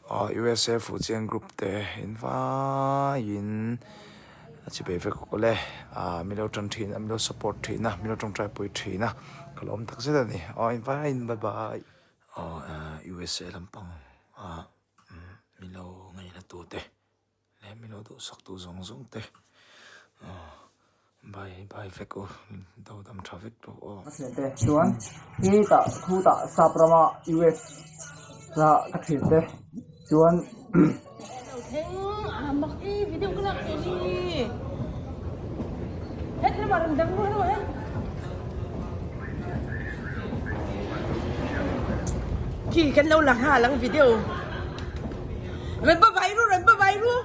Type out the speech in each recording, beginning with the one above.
USA Fuhchiang group te in vaiin a chipei vek awk le min lo tan thin a min lo support thin a min lo tawngtai pui thin a ka lawm tak zet a ni aw in vaiin bye bye aw USA lampang ah min lo ngaihna tute. Leh min lo duhsak tu zawng zawng te bye bye vek u do dam tha vek tawh aw. Ka thian te chuan hi tah thu tah sap rama US la ka thian te chuan. Khi kan lo la nghal ang video. Rawn ba vai ru, rawn ba vai ru.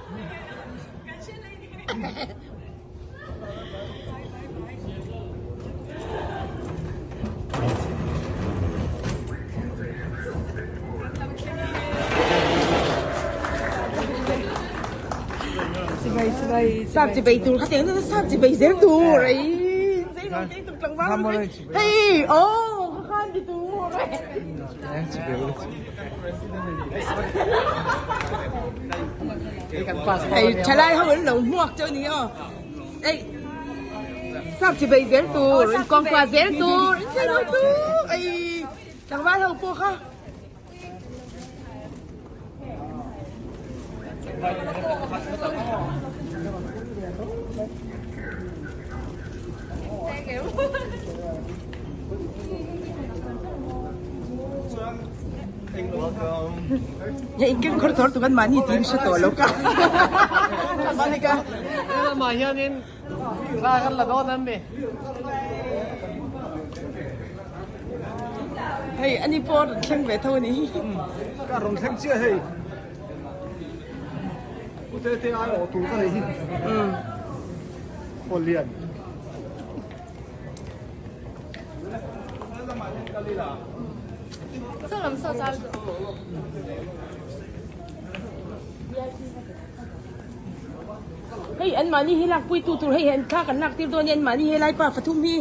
Sap chi bai tur kha tiang na sap chi bai zel tur ai zei lo te tuk tlangval hei oh kha khan ti tur Hei thalai ho an lo hmuak chu a ni aw. Ei sap chi bei zel tur, in kawngkua zel tur, in thei lo chu ei tlangval ho pawh kha. Hei in khawr thawr tu kan mahni tin hre tawh lo ka. Monica. Lamah hianin thla kan la dawn em mi? Hei ani pawh rawn thleng ve tho a ni. Ka rawn thleng chiah hei. U te te ai awh tur ka nei hi. Khuallian. Hei an mahni hi lakpui tu tur hei an thla kan lak tir dawn a ni an mahni helai pa pathum hi.